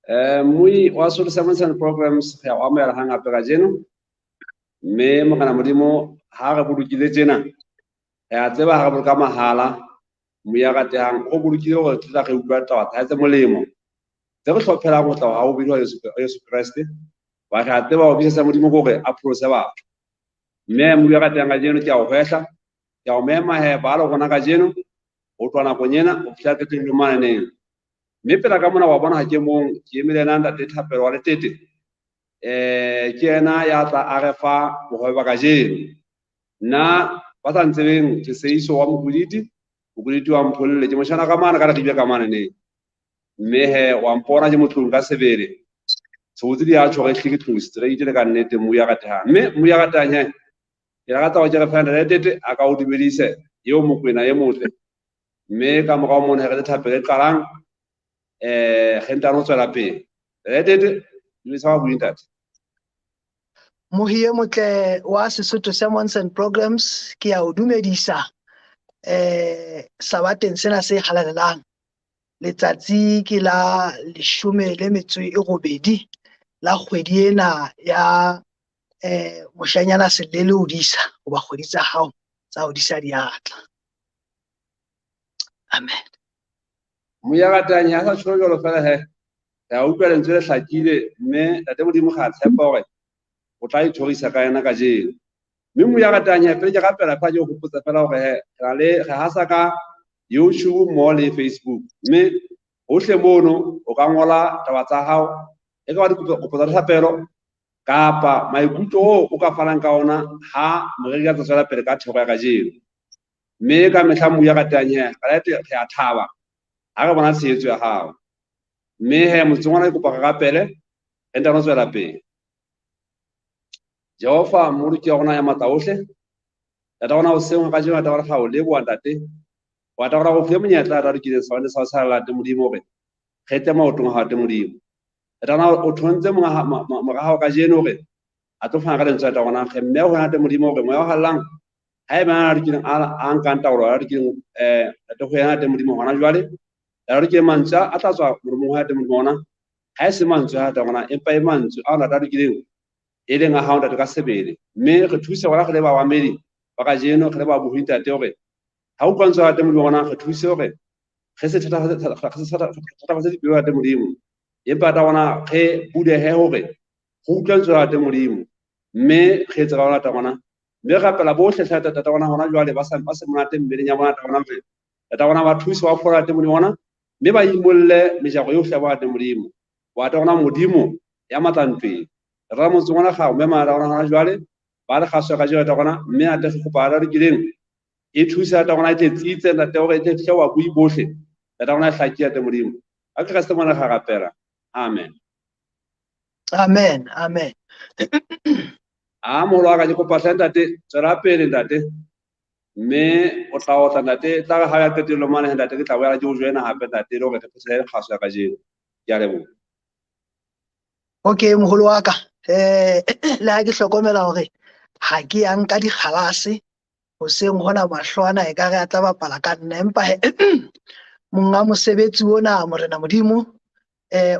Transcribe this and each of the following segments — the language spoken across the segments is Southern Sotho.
Mmui wa Sotho Sermons and Programs re a o amohela hang hape kajeno. Mme Morena Modimo ha re bolokile tjena, re a tseba ha re boloka mahala, mmui ya ratehang o bolokile hore re tla re utlwa taba tsa hae tse molemo tse re hlophelang ho tla ha o bidi wa Jesu Kreste. Ba re a tseba ho bitsa Modimo ke hore a pholose batho. Mme mmui ya ratehang kajeno ke a o hwehla, ke a o mema he ba le rona kajeno ho tloha nakong ena ho fihla qetellong maneneng. Mme pela ka mona wa bona ha ke mong, ke eme le yena Ntate Thapelo wa Letete. Ke yena ya tla a re fa bohobe ba kajeno. Nna ba sa ntsebeng ke Seiso wa Mokoditi, Mokoditi wa Mpholle, ke motjhana ka mane ka Leribe ka mane ne. Mme he wa mpona ke motlong ka sebele. Tshobotsi di a tjho re hlile ke tlong straight le ka nnete mmu ya ratehang. Mme mmu ya ratehang he, ke lakatsa hore ke re fa Ntate Letete a ka o dumedise eo Mokwena e motle. Mme ka morao mona re le thapelo e qalang, re ntano tswela pele. Letete, dumedisa ba bui ntate. Mohi e motle wa Sesotho Sermons and Programs, ke ya o dumedisa sabateng sena se halalelang. Letsatsi ke la 18 la kgwedi ena ya moshanyana Selele o disa, hoba kgwedi tsa hao tsa o disa diatla. Amen. Moya ratang ya sa tsholo jwalo fela he. Re a utlwa lentswe le hlakile mme Ntate Modimo ga a tshepa hore o tla ithorisa ka yena kajeno. Mme moya ratang he, pele ke rapela fa ke hopotsa fela hore he, re le re hasa ka YouTube mmoho le Facebook. Mme hohle mono o ka ngola taba tsa hao, e ka ba dikopo tsa thapelo kapa maikutlo oo o ka fanang ka ona ha moreri a tla tswela pele ka thero ya kajeno. Mme ka mehla moya ratang he, re a thaba ha re bona tshehetso ya hao. Mme he motseng ona ke kopa re rapele, re ntano tswela pele. Jehova Mmoloki wa rona ya matla ohle, Ntate rona hoseng wa kajeno, Ntate rona re a o leboha Ntate. Wa Ntate rona re o file monyetla, Ntate lokileng sa sa sa Ntate Modimo hore re tle maotong a hao, Ntate Modimo. Ntate rona o thontse mora hao kajeno hore a tlo fana ka lentswe, Ntate rona. Re mme ho Ntate Modimo hore moya o hallang ha eba a lokileng a nkang taolo, a lokileng Ntate ho yena, Ntate Modimo hona jwale. A lokileng mantswe a tla tswa molomong wa Ntate Modimo ona, ha e se mantswe a Ntate rona, empa e mantswe a Ntate a lokileng e leng a hao Ntate ka sebele. Mme re thuse rona re le bamamedi ba kajeno, re le babohi Ntate hore ha utlwa lentswe la Ntate Modimo rona, re thuse hore re se thatafatse dipelo Ntate Modimo, empa Ntate rona re bulehe hore re utlwe lentswe la Ntate Modimo, mme re etse ka ona Ntate rona. Mme re rapela bohle hle Ntate rona hona jwale ba se monate mmeleng ya bona Ntate rona, hore Ntate rona ba thuse ba fola Ntate Modimo rona, mme ba imolle mejaro yohle ya bona Ntate Modimo. Wa Ntate rona Modimo ya matla ntweng. Re ra motseng ona ga o mema Ntate rona hona jwale, ba le kgaso kajeno Ntate rona, mme Ntate re kopa Ntate lokileng e thuse Ntate rona e tle tsitse Ntate hore e tle fihle wa bui bohle. Ntate rona e hlakile Ntate Modimo. Ka Kreste mona re rapela. Amen. Amen, amen. A moholo wa ka ke kopa hle ntate, tswela pele ntate. Mme o tla otla ntate, tla re ha ya qetellong mane ntate ke tla boela ke o joina hape ntate le hore re phethele kgaso ya kajeno. Ke a leboha. Okay, moholo wa ka. Le ha ke hlokomela hore ha ke ya nka dikgalase hoseng hona mahlo ana e ka re a tla bapala ka nna, empa monga mosebetsi ona Morena Modimo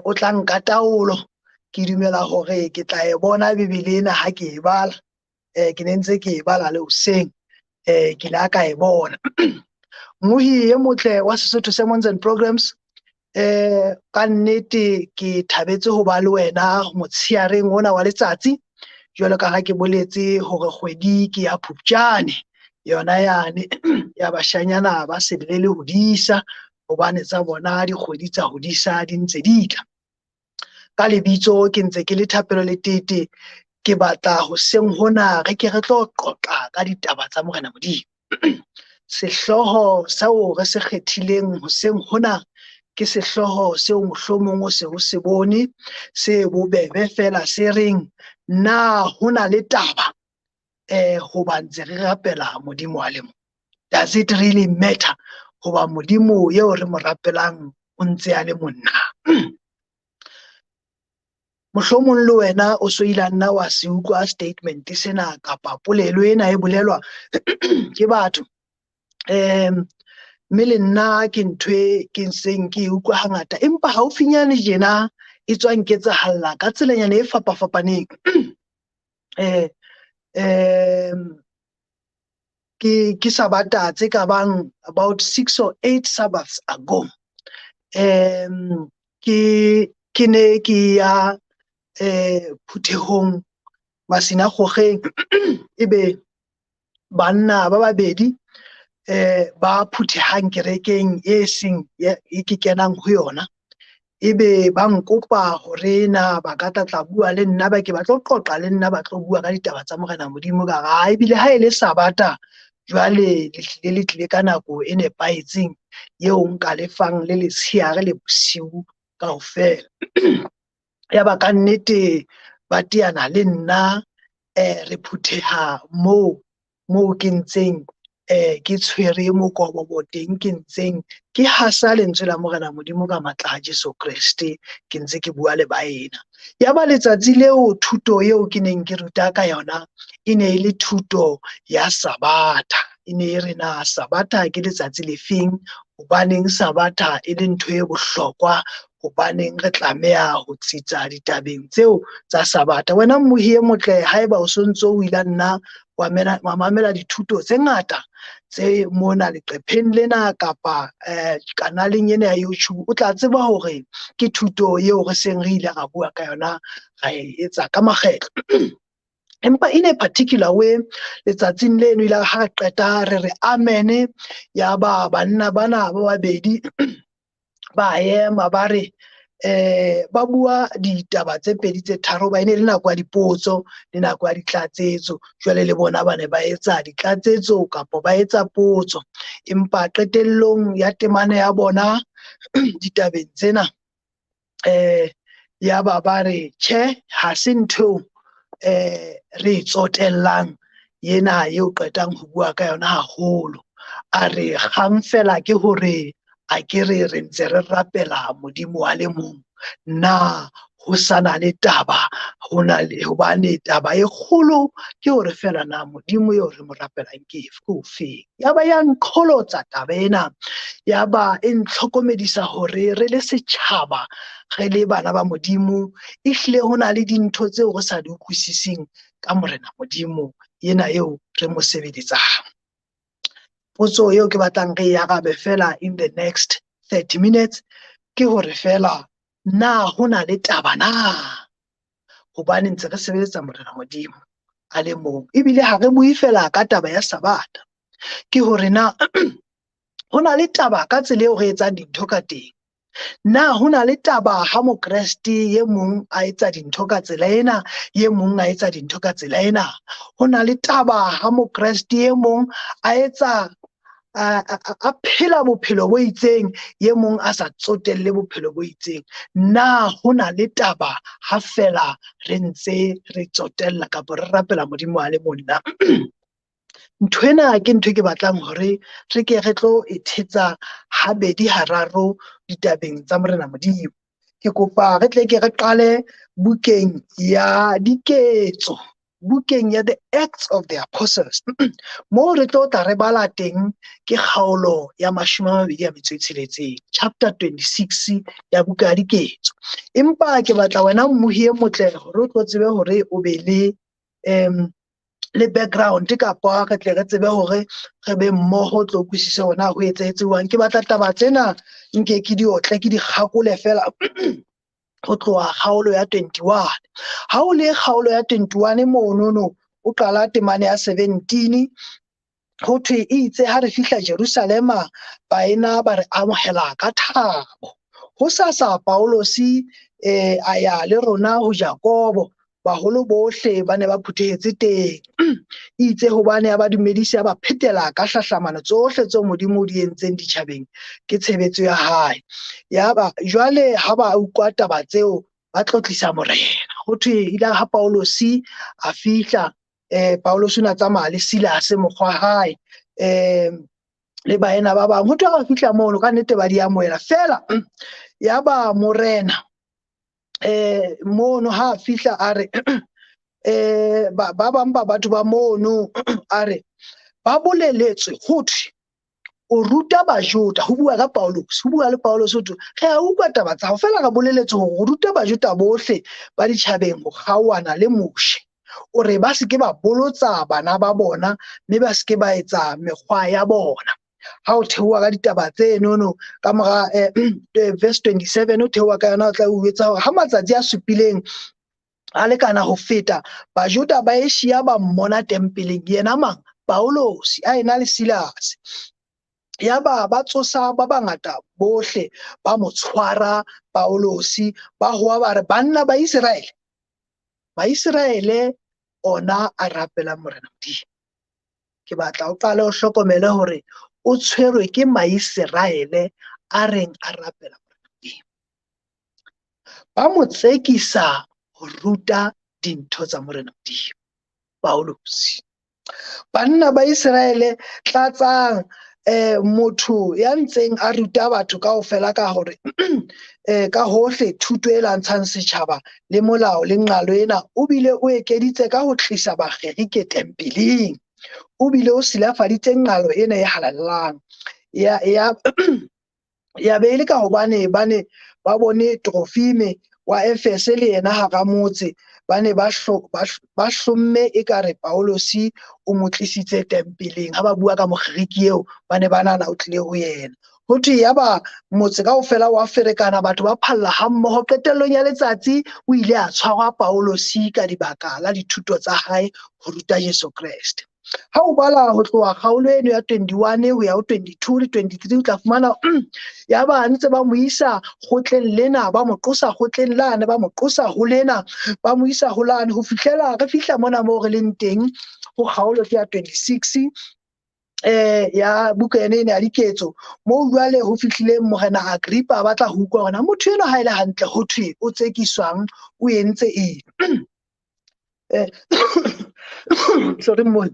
o tla nka taolo. Ke dumela hore ke tla e bona Bibele ena ha ke e bala. Ke ne ntse ke e bala le hoseng, ke la ka e bona. Mohi e motle wa Sesotho Sermons and Programs, ka nnete ke thabetse ho ba le wena motsheareng ona wa letsatsi. Jwalo ka ha ke boletse hore kgwedi ke ya Phupjane, yona yane ya bashanyana ba sebele ho disa, hobane tsa bona dikgwedi tsa ho disa di ntse di tla. Ka lebitso ke ntse ke le Thapelo Letete, ke batla hoseng hona re ke re tlo qoqa ka ditaba tsa Morena Modimo. Sehlooho seo re se kgethileng hoseng hona ke sehlooho seo mohlomong o se o se bone, se bobebe fela, se reng na ho na le taba hoba ntse re rapela Modimo a le mong. Does it really matter hoba Modimo eo re mo rapelang o ntse a le monna? Mohlomong le wena o so ile nna wa se utlwa statement sena kapa polelo ena e bolelwa ke batho. Mme le nna ke ntho e ke seng ke e utlwa hangata, empa haufinyane tjena e tswa nketsahalla ka tselanyana e fapafapaneng. Ke Sabata tse ka bang about 6 or 8 Sabbaths ago. Ke ne ke ya phuthehong masinagogeng, ebe banna ba babedi ba phuthehang kerekeng e seng e ke kenang ho yona, ebe ba nkopa hore na ba ka tla bua le nna, ba ke ba tlo qoqa le nna, ba tlo bua ka ditaba tsa Morena Modimo. Ka re ebile ha e le Sabata jwale le hlile le tlile ka nako e nepahetseng eo nka le fang le letsheare le bosiu kaofela. Ya ba ka nnete ba teana le nna, re phutheha moo ke ntseng ke tshwere mokobobo teng, ke ntseng ke hasa lentswe la Morena Modimo ka matla a Jesu Kreste, ke ntse ke bua le baena. Ya ba letsatsi leo thuto eo ke neng ke ruta ka yona e ne e le thuto ya Sabatha. E ne e re na Sabatha ke letsatsi le feng, hobaneng Sabatha e le ntho e bohlokwa, hobaneng re tlameha ho tsitsa ditabeng tseo tsa Sabatha. Wena mmohi e motle, haeba o sontso o ile nna wa mamela dithuto tse ngata tse mona leqepheng lena kapa kanaleng ena ya YouTube, o tla tseba hore ke thuto eo re seng re ile ra bua ka yona, ra e etsa ka makgetlo. Empa in a particular way, letsatsing leno ile ha re qeta re re amen, ya ba banna bana ba babedi ba ema ba re ba bua ditaba tse pedi tse tharo, ba ene le nako ya dipotso le nako ya ditlatsetso. Jwale le bona ba ne ba etsa ditlatsetso kapa ba etsa potso, empa qetellong ya temana ya bona ditabeng tsena ya ba ba re tjhe, ha se ntho re e tsotellang ena eo qetang ho bua ka yona haholo. A re kgang fela ke hore a ke re re ntse re rapela Modimo a le mong, na ho sana le taba hona le hobane taba e kgolo ke hore fela na Modimo eo re mo rapelang ke ofeng. Ya ba ya nqholotsa taba ena, ya ba e ntlhokomedisa hore re le setjhaba, re le bana ba Modimo, ehlile ho na le dintho tseo re sa di utlwisising ka Morena Modimo ena eo re mo sebeletsang. Potso eo ke batlang re e arabe fela in the next 30 minutes ke hore fela na ho na le taba na, hobane ntse re sebeletsa Morena Modimo a le mong, ebile ha re bue fela ka taba ya Sabatha, ke hore na ho na le taba ka tsela eo re etsang dintho ka teng. Na ho na le taba ha Mokreste e mong a etsa dintho ka tsela ena, e mong a etsa dintho ka tsela ena? Ho na le taba ha Mokreste e mong a etsa a phela bophelo bo itseng, e mong a sa tsotelle bophelo bo itseng? Na ho na le taba ha fela re ntse re tsotella kapa re rapela Modimo a le mong na? Ntho ena ke ntho e ke batlang hore re ke re tlo e thetsa habedi hararo ditabeng tsa Morena Modimo. Ke kopa re tle ke re qale bukeng ya Diketso, bukeng ya The Acts of the Apostles, moo re tlo tla re bala teng ke kgaolo ya 26, chapter 26 ya buka ya Diketso. Empa ke batla wena mmohi e motle hore o tlo tsebe hore o be le background, kapa re tle re tsebe hore re be mmoho, tlo utlwisise hore na ho etsahetse jwang. Ke batla taba tsena nke ke di otle, ke di kgakole fela ho tloha kgaolo ya 21. Ha o le kgaolo ya 21 monono, o qala temane ya 17, ho thwe itse ha re fihla Jerusalema, baena ba re amohela ka thabo. Hosasa Paulosi a ya le rona ho Jakobo, baholo bohle ba ne ba phuthehetse teng. Itse hobane a ba dumedise, a ba phetela ka hlahlamano tsohle tseo Modimo o di entseng ditjhabeng ke tshebetso ya hae. Ya ba jwale ha ba utlwa taba tseo, ba tlotlisa Morena. Ho thwe ile ha Paulosi a fihla, Paulosi o ne a tsamaya le Silase mokgwa hae, le baena ba bang. Ho thwe ha ba fihla mono, ka nnete ba di amohela fela. Ya ba Morena mono ha fihla a re ba bang ba batho ba mono, a re ba boleletswe ho thwe O ruta Bajuda, ho bua ka Paulus, ho bua le Paulus ho thwe, re a utlwa taba tsa hao, feela re boleletse hore o ruta Bajuda bohle ba ditjhabeng ho kgaohana le Moshe. O re ba se ke ba bolotsa bana ba bona, mme ba se ke ba etsa mekgwa ya bona. Ha o theoha ka ditaba tse nono ka mora verse 27, o theoha ka yona, o tla o etsa hore ha matsatsi a supileng a lekana ho feta, Bajuda ba Asia ba mmona tempeleng, yena mang? Paulus, a ena le Silas. Yaba ba tsosa ba bangata bohle, ba mo tshwara Paulus, ba hoa ba re, banna ba Iseraele, Baiseraele ona a rapela Morena Modimo. Ke batla o qale o hlokomele hore o tshwerwe ke Maiseraele a reng a rapela Morena Modimo. Ba mo tsekisa ho ruta dintho tsa Morena Modimo, Paulus. Banna ba Iseraele, tlatsang motho ya ntseng a ruta batho kaofela ka hore ka hohle thuto e lwantshang setjhaba le molao le nqalo ena, o bile o ekeditse ka ho tlisa Bagerike tempeleng. O bile o silafaditse nqalo ena e halalelang. Ya be e le ka hobane ba ne ba bone Trofime wa Efese le yena hara motse, ba ne ba hlomme ekare Paulus o mo tlisitse tempeleng. Ha ba bua ka Mogerike eo, ba ne ba nahana o tlile ho yena. Ho thwe yaba motse kaofela wa ferekana, batho ba phalla hammoho. Qetellong ya letsatsi o ile a tshwarwa Paulus ka dibaka la dithuto tsa hae ho ruta Jesu Kreste. Ha o bala ho tloha kgaolo eno ya 21 ho ya ho 22 le 23, o tla fumana ya ba ntse ba mo isa kgotleng lena, ba mo qosa kgotleng lane, ba mo qosa ho lena, ba mo isa ho lane, ho fihlela re fihla mona moo re leng teng ho kgaolo ke ya 26 ya buka ena ena ya Diketso, moo jwale ho fihlileng Morena Agrippa a batla ho utlwa hore na motho enwa ha e le hantle ho thwe o tsekiswang, o entse eng. Sorry, mo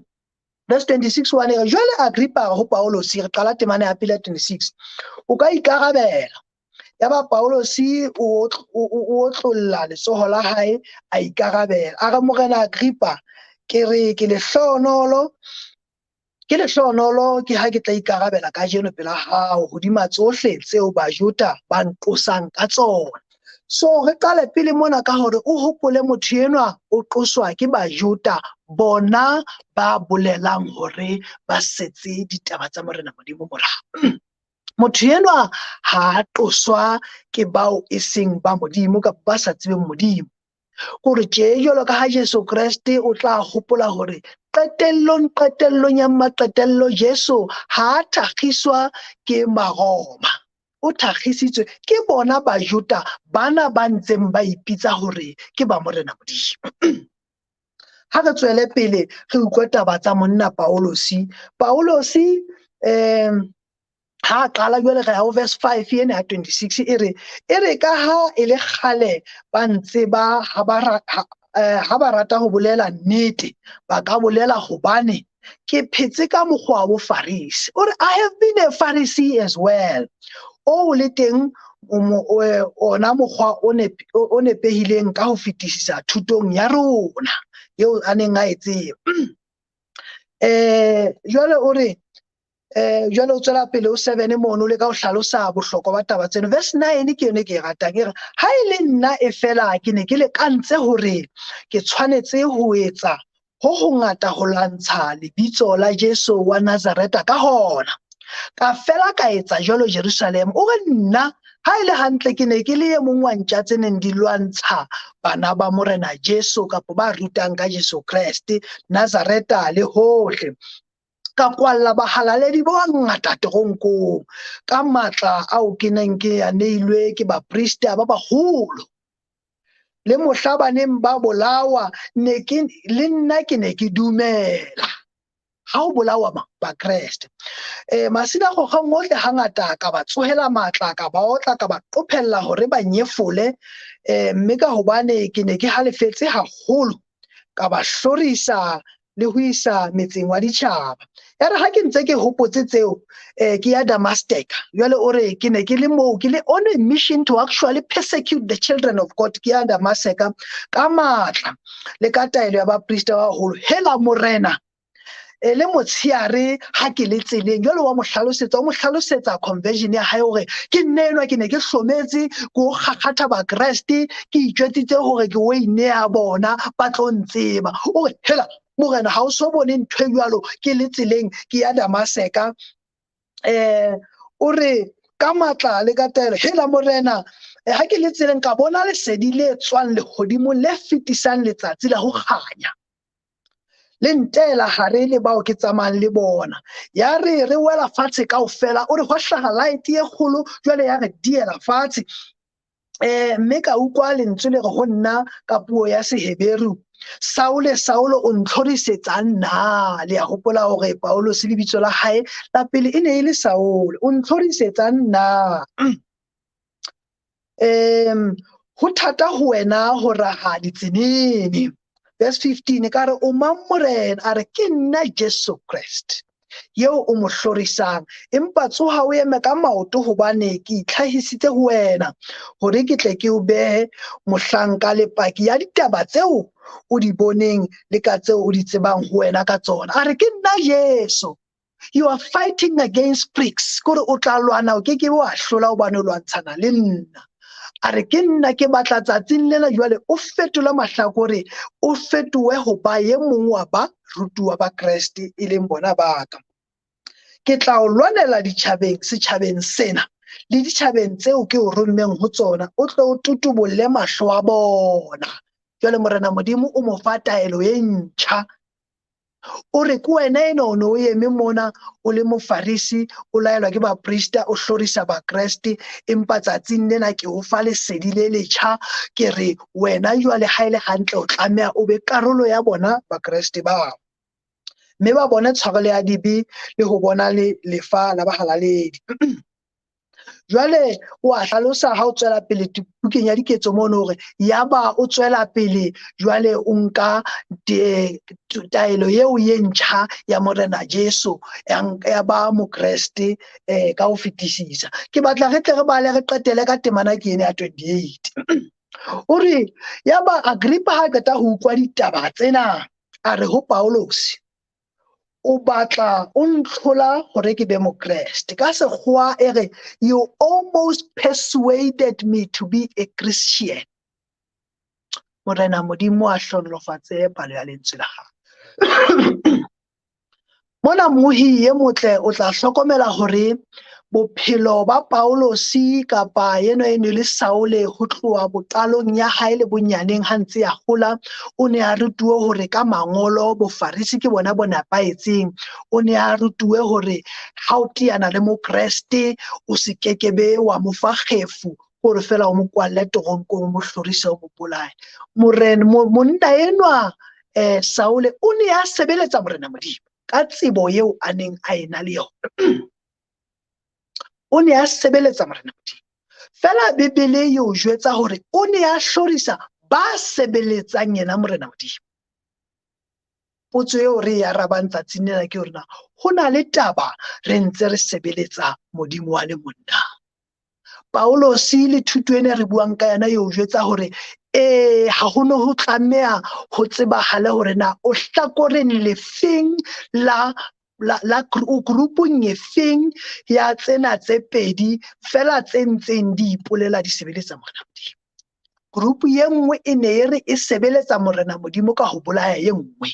verse 26 wa ne jwale Agrippa ho Paulus, re qala temana ya pele ya 26, o ka ikarabela. Yaba Paulus o otlolla letsoho la hae a ikarabela, a re, Morena Agrippa, ke re ke lehlohonolo, ke ha ke tla ikarabela kajeno pela hao hodima tsohle tseo Bajuda ba nqosang ka tsona. So re qale pele mona ka hore o hopole motho enwa o qoswa ke Bajuda bona ba bolelang hore ba setse ditaba tsa Morena Modimo morao. Motho enwa ha a qoswa ke bao e seng ba Modimo kapa ba sa tsebeng Modimo. Hore tje jwalo ka ha Jesu Kreste o tla hopola hore qetellong ya maqetello Jesu ha a thakgiswa ke Maroma, o thakgisitswe ke bona Bajuda bana ba ntseng ba ipitsa hore ke ba Morena Modimo. Ha re tswele pele re utlwe taba tsa monna Paulus. Paulus ha qala jwale re ho verse 5 ena ya 26 e re ka ha e le kgale ba ntse ba ha ba rata ho bolela nnete, ba ka bolela hobane ke phetse ka mokgwa wa Bofarisi. O re, I have been a Pharisee as well. O le teng ona mokgwa o nepehileng ka ho fetisisa thutong ya rona eo a neng a e tseba. Jwale o re jwale o tswela pele o 7 mono le ka ho hlalosa bohlokwa ba taba tseno. Verse 9 ke yone ke e ratang, e re, ha e le nna e fela ke ne ke lekantse hore ke tshwanetse ho etsa ho hongata ho lwantsha lebitso la Jesu wa Nazareta ka hona. Ka fela ka etsa jwalo Jerusalem. O re nna ha e le hantle ke ne ke le e mong wa ntja tse neng di lwantsha bana ba Morena Jesu kapa ba rutang ka Jesu Kreste Nazareta le hohle. Ka kwalla bahalaledi ba bangata teronkong ka matla ao ke neng ke a neilwe ke baprista ba baholo. Le mohla ba neng ba bolawa, ne ke le nna ke ne ke dumela ha o bolawa Bakreste. Masinagogeng ohle hangata ka ba tsohela matla, ka ba otla, ka ba qophella hore ba nyefole, mme ka hobane ke ne ke halefetse haholo, ka ba hlorisa le ho isa metseng wa ditjhaba. Ya re ha ke ntse ke hopotse tseo, ke ya Damascus. Jwale o re ke ne ke le moo, ke le on a mission to actually persecute the children of God. Ke ya Damascus ka matla le ka taelo ya baprista ba baholo. Hela Morena, Le motshehare ha ke le tseleng. Jwale wa mo hlalosetsa, o mo hlalosetsa conversion ya hae hore ke nna enwa ke ne ke hlometse, ke o kgakgatha Bakreste, ke itjwetsitse hore ke o ineha bona, ba tlo ntseba. O re, hela, morena, ha o so bone ntho e jwalo, ke le tseleng, ke ya Damaseka. O re, ka matla le ka taelo, hela morena, ha ke le tseleng ka bona lesedi le tswang lehodimong le fetisang letsatsi la ho kganya. Le ntela hare le bao ke tsamayang le bona. Ya re re wela fatshe kaofela, o re hwa hlaha light e kgolo, jwale ya re diela fatshe. Mme ka utlwa lentswe le re ho nna ka puo ya Seheberu, Saule, Saule, o ntlhorisetsang na? Le a hopola hore Paulus lebitso la hae la pele e ne e le Saule. O ntlhorisetsang na? Ho thata ho wena ho raha ditsenene. Verse 15, ka re, o mang morena? A re, ke nna Jesu Kreste eo o mo hlorisang. Empa tsoha o eme ka maoto, hobane ke itlhahisitse ho wena hore ke tle ke o behe mohlanka le paki ya ditaba tseo o di boneng le ka tseo o di tsebang ho wena ka tsona. A re, ke nna Jesu. You are fighting against pricks. Kore o tla lwana, o ke ke wa hlola hobane o lwantshana le nna. A re, ke nna ke batla tsatsing lena jwale o fetola mahlakore, o fetohe ho ba e mong wa ba rutuwa ba Kreste e leng bona ba ka. Ke tla o lwanela ditjhabeng, setjhabeng sena le ditjhabeng tseo ke o rommeng ho tsona, o tle o tutubolle mahlo a bona. Jwale Morena Modimo o mo fa taelo e ntjha. O re ke wena enwa o ne o eme mona o le mofarisi, o laelwa ke baprista, o hlorisa Bakreste, empa tsatsing lena ke o fa lesedi le letjha. Ke re wena jwale ha e le hantle o tlameha o be karolo ya bona Bakreste bao, mme ba bone tshwarelo ya dibe le ho bona le lefa la bahalaledi. Jwale o a hlalosa ha o tswela pele bukeng ya diketso mono hore yaba o tswela pele jwale o nka taelo eo ye ntjha ya Morena Jesu ya ba Mokreste ka ho fetisisa. Ke batla re tle re bale re qetele ka temana ke ena ya 28. O re yaba Agrippa ha qeta ho utlwa ditaba tsena, a re ho Paulus, o batla o ntlhola hore ke be Mokreste. Ka sekgowa e re, you almost persuaded me to be a Christian. Morena Modimo a hlonolofatse palo ya lentswe la hae. Mona mohi e motle o tla hlokomela hore bophelo ba Paulosi kapa yeno e ne le Saule ho tloha boqalong ya hae le bonyaneng ha ntse a hola, o ne a rutuwe hore ka mangolo bofarisi ke bona bo nepahetseng. O ne a rutuwe hore ha o teana le Mokreste o se kekebe wa mo fa kgefu hore fela o mo kwalle teronkong, o mo hlorise, o mo bolaye. Morena monna enwa Saule o ne a sebeletsa Morena Modimo ka tsebo eo a neng a ena le yona. O ne a sebeletsa Morena Modimo. Fela Bibele e o jwetsa hore o ne a hlorisa ba sebeletsang yena Morena Modimo. Potso eo re e arabang tsatsing lena ke hore na ho na le taba re ntse re sebeletsa Modimo wa le monna. Paulosi le thuto ena re buang ka yona e o jwetsa hore ha ho no ho tlameha ho tsebahale hore na o hlakoreng lefeng la la grupung efeng ya tsena tse pedi fela tse ntseng di ipolela di sebeletsa Morena Modimo. Group ye nngwe e ne e re e sebeletsa Morena Modimo ka ho bolaya ye nngwe.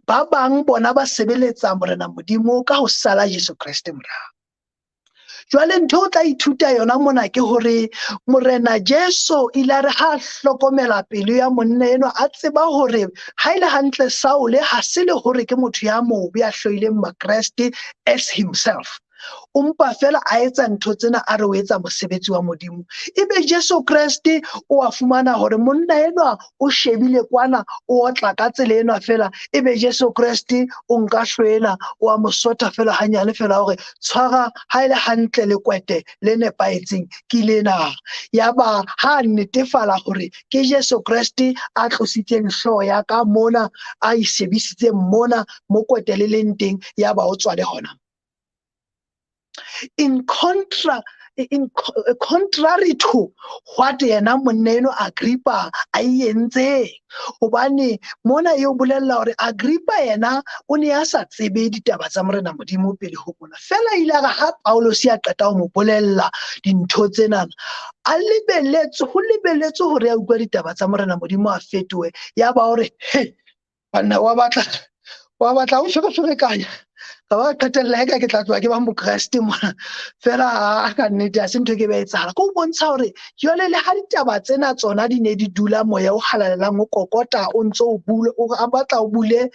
Ba bang bona ba sebeletsa Morena Modimo ka ho sala Jesu Kreste morao. Jwale ntho o tla ithuta yona mona ke hore Morena Jesu ile a re ha hlokomela pelo ya monna enwa, a tseba hore ha ile hantle Saule ha se le hore ke motho ya mobe ya hloileng Makreste as himself. O mpa fela a etsa ntho tsena a re o etsa mosebetsi wa Modimo. Ebe Jesu Kreste o a fumana hore monna enwa o shebile kwana, o otla ka tsela enwa fela. Ebe Jesu Kreste o nka hlwena, o a mo sotha fela hanyane fela hore tshwara ha ile hantle le kwete le nepahetseng ke lena. Yaba ha netefala hore ke Jesu Kreste a tlositseng hlooho ya ka mona, a e shebisitseng mona mo kwete le leng teng, yaba o tswa le hona. In In contrary to what yena monna eno Agrippa a e entseng. Hobane mona e o bolella hore Agrippa yena o ne a sa tsebe ditaba tsa Morena Modimo pele ho mona. Feela ile a re ha Paulus a qeta ho mo bolella dintho tsena, a lebelletse, ho lebelletse hore a utlwe ditaba tsa Morena Modimo a fetohe. Ya ba hore, he, banna wa batla ho fereferekanya. Ka ba qetella eka ke tla tloha ke ba mokreste mona. Feela a ka nnete ha se ntho e ke ba etsahala. Ke ho bontsha hore jwale le ha ditaba tsena tsona di ne di dula moya o halalelang o kokota o ntso o bule, o a batla o bule,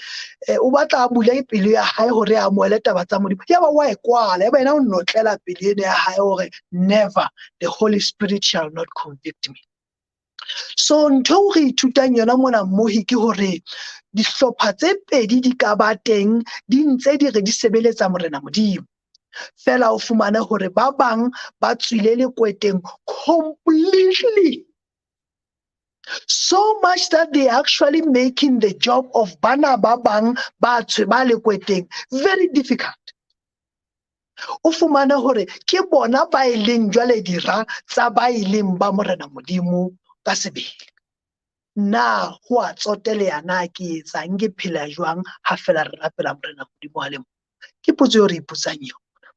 o batla a bule pelo ya hae hore a amohele taba tsa Modimo. Ya ba wa e kwala, ya ba yena o notlela pelo ena ya hae hore never, the Holy Spirit shall not convict me. So ntho eo re ithutang yona mona mmohi ke hore dihlopha tse pedi di ka ba teng di ntse di re di sebeletsa Morena Modimo. Feela o fumane hore ba bang ba tswile lekweteng completely. So much that they are actually making the job of bana ba bang ba tswe ba lekweteng very difficult. O fumane hore ke bona ba e leng jwale dira tsa ba e leng ba Morena Modimo ka sebele. Na ho a tsoteleha na ke etsang, ke phela jwang ha fela re rapela Morena Modimo a le mong? Ke potso eo re ipotsang yona.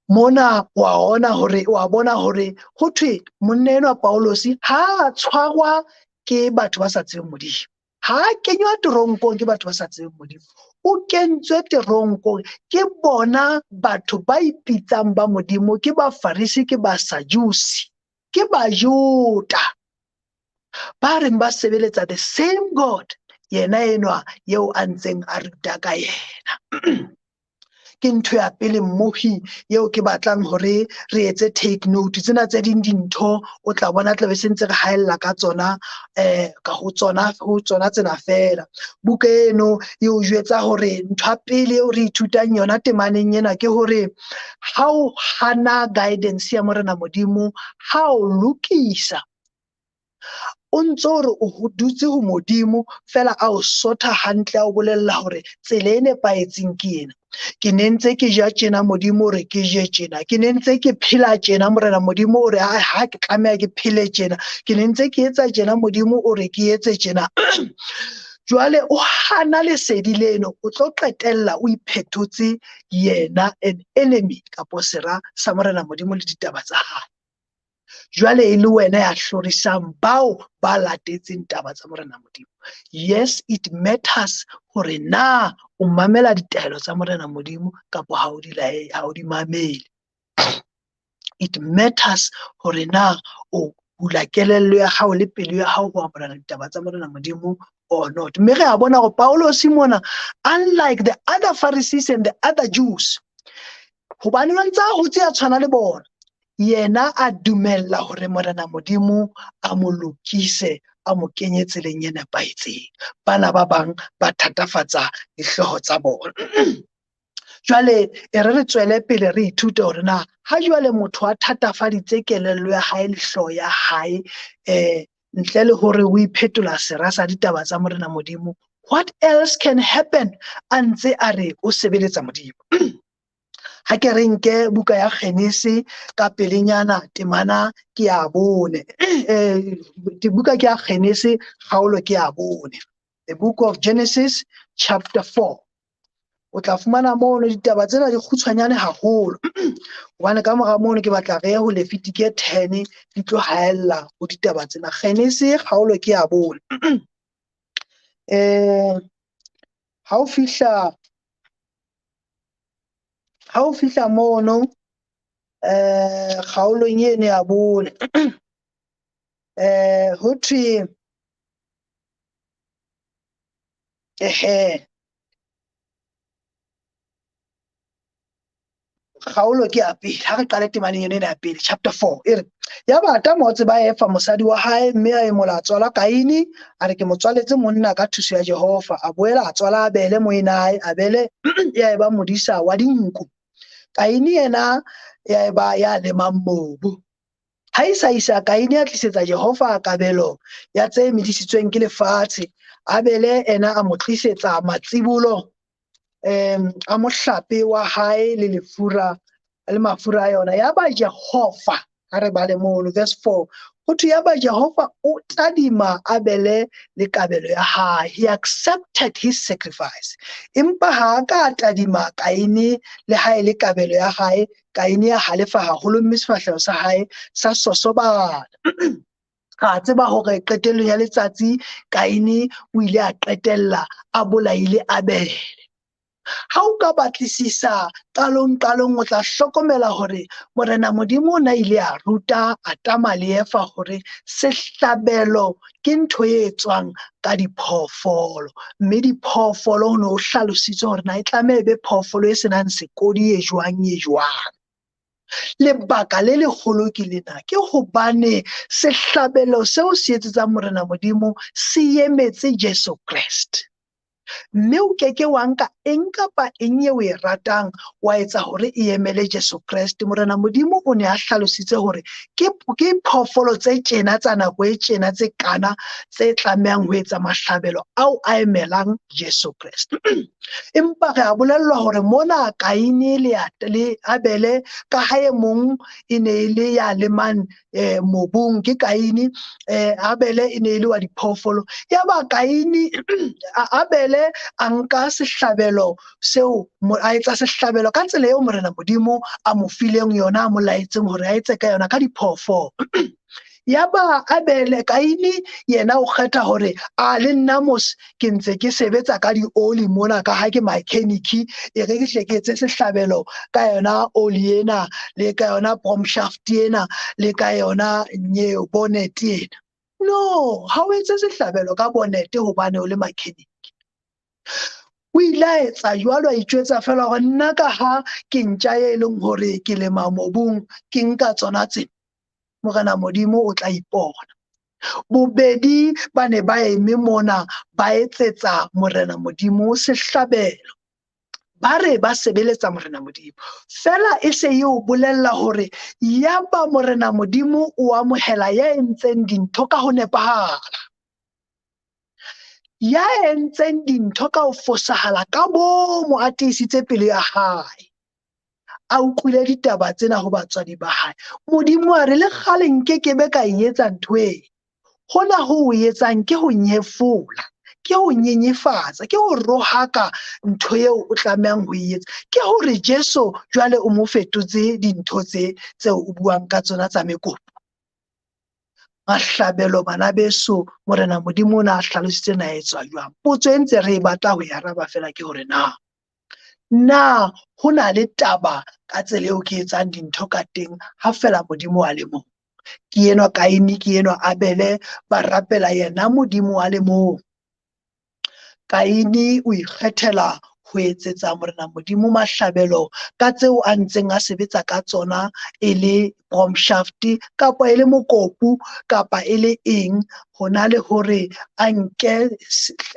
Mona wa bona hore, wa bona hore ho thwe monna enwa Paulus ha a tshwarwa ke batho ba sa tsebeng Modimo. Ha a kenywa teronkong ke batho ba sa tsebeng Modimo. O kentswe teronkong ke bona batho ba ipitsang ba Modimo, ke Bafarisi, ke Basadusi, ke Bajuda. Ba reng ba sebeletsa the same God, yena enwa eo a ntseng a ruta ka yena. Ke ntho ya pele mmohi eo ke batlang hore re etse take note. Tsena tse ding dintho o tla bona tla be se ntse re haella ka tsona, ka ho tsona, ho tsona tsena feela. Buka eno e o jwetsa hore ntho ya pele eo re ithutang yona temaneng ena ke hore ha o hana guidance ya Morena Modimo, ha o lokisa, o ntso re o dutse ho Modimo fela a o sotha hantle, a o bolella hore tsela e nepahetseng ke ena. Ke ne ntse ke ja tjena, Modimo o re ke je tjena. Ke ne ntse ke phela tjena, Morena Modimo o re ha ke tlameha ke phele tjena. Ke ne ntse ke etsa tjena, Modimo o re ke etse tjena. Jwale o hana lesedi leno, o tlo qetella o iphetotse yena an enemy kapo sera sa Morena Modimo le ditaba tsa hae. Jwale e le wena ya hlorisang bao ba latetseng taba tsa Morena Modimo. Yes, it matters hore na o mamela ditaelo tsa Morena Modimo kapa ha o di lae, ha o di mamele. It matters hore na o bula kelello ya hao le pelo ya hao ho amohela ditaba tsa Morena Modimo or not. Mme re a bona hore Paulosi mona, unlike the other Pharisees and the other Jews, hobane ba ntse a hotse a tshwana le bona, yena a dumella hore Morena Modimo a mo lokise, a mo kenye tseleng e nepahetseng. Bana ba bang ba thatafatsa dihlooho tsa bona. Jwale e re re tswele pele re ithute hore na ha jwale motho a thatafaditse kelello ya hae le hlooho ya hae, ntle le hore o iphetola sera sa ditaba tsa Morena Modimo, what else can happen a ntse a re o sebeletsa Modimo? Ha ke re nke buka ya Genese ka pelenyana temana ke ya bone. Buka ke ya Genese kgaolo ke ya bone. The book of Genesis chapter 4. O tla fumana mono ditaba tsena di kgutshwanyane haholo. Hobane ka mora mono ke batla re ye ho Lefitike 10 di tlo haella ho ditaba tsena. Genese kgaolo ke ya bone. Ha o fihla, ha o fihla mono, kgaolong eno ya bone, ho thwe, ehe, kgaolo ke ya pele. Ha re qale temaneng ena ya pele, chapter 4, e re, ya ba Adama o tseba Eva mosadi wa hae, mme a emola a tswala Kaine, a re ke mo tswaletse monna ka thuso ya Jehova. A boela a tswala Abele moenae, Abele ya eba modisa wa dinku. Kaine yena ya eba ya lemang mobu. Ha e sa isa Kaine a tlisetsa Jehova kabelo ya tse medisitsweng ke lefatshe. Abele ena a mo tlisetsa matsibolo, a mohlape wa hae le lefura Le mafura a yona. Yaba Jehova, ha re bale mono verse 4, ho thwe yaba Jehova o tadima Abele le kabelo ya hae. He accepted his sacrifice. Empa ha a ka tadima Kaine le ha e le kabelo ya hae. Kaine ya halefa haholo mme sefahleho sa hae sa sosobana. Ra tseba hore qetellong ya letsatsi Kaine o ile a qetella a bolaile Abele. Ha o ka batlisisa qalong qalong o tla hlokomela hore Morena Modimo o na ile a ruta Adama le Eva hore sehlabelo ke ntho e etswang ka diphoofolo, mme diphoofolo ho ne ho hlalositswe hore na e tlameha e be phoofolo e senang sekodi e jwang e jwang. Lebaka le leholo ke lena, ke hobane sehlabelo seo se etsetsang Morena Modimo se emetse Jesu Kreste. Mme o keke wa nka eng kapa eng eo e ratang wa etsa hore e emele Jesu Kreste. Morena Modimo o ne a hlalositse hore ke phoofolo tse tjena tsa nako e tjena tse kana tse tlamehang ho etsa mahlabelo ao a emelang Jesu Kreste. Empa re a bolellwa hore mona Kaine le Abele, ka ha e mong e ne e le ya lemang mobung ke Kaine, Abele e ne e le wa diphoofolo. Yaba Kaine Abele a nka sehlabelo seo, a etsa sehlabelo ka tsela eo Morena Modimo a mo fileng yona, a mo laetseng hore a etse ka yona ka diphoofolo. Yaba Abele Kaine yena o kgetha hore a le nna mos ke ntse ke sebetsa ka dioli mona ka ha ke mechanic, e re ke hle ke etse sehlabelo ka yona oli ena le ka yona promshaft ena le ka yona nyeo bonnet ena. No, ha o etse sehlabelo ka bonnet hobane o le mechanic. O ile a etsa jwalo, a itjwetsa fela hore nna ka ha ke ntja e leng hore ke lema mobung, ke nka tsona tse. Morena Modimo o tla ipona. Bobedi ba ne ba eme mona ba etsetsa Morena Modimo sehlabelo. Ba re ba sebeletsa Morena Modimo. Fela e se e o bolella hore yaba Morena Modimo o amohela ya entseng dintho ka ho nepahala. Ya entseng dintho ka ho fosahala ka bomo a tiisitse pelo ya hae. A utlwile ditaba tsena ho batswadi ba hae. Modimo a re le kgale nke ke be ka e etsa ntho e. Hona ho o etsang ke ho nyefola, ke ho nyenyefatsa, ke ho rohaka ntho eo o tlamehang ho e etsa. Ke hore Jesu jwale o mo fetotse dintho tse tseo o buang ka tsona tsa mekopo. Mahlabelo bana beso, Morena Modimo o na a hlalositse na etswa jwang. Potso e ntse re e batla ho e araba fela ke hore na na ho na le taba ka tsela eo ke etsang dintho ka teng ha fela Modimo a le mong. Ke enwa Kaine, ke enwa Abele, ba rapela yena Modimo a le mong. Kaine o ikgethela ho etsetsa Morena Modimo mahlabelo ka tseo a ntseng a sebetsa ka tsona, e le promshaft kapa e le mokopu kapa e le eng, hona le hore a nke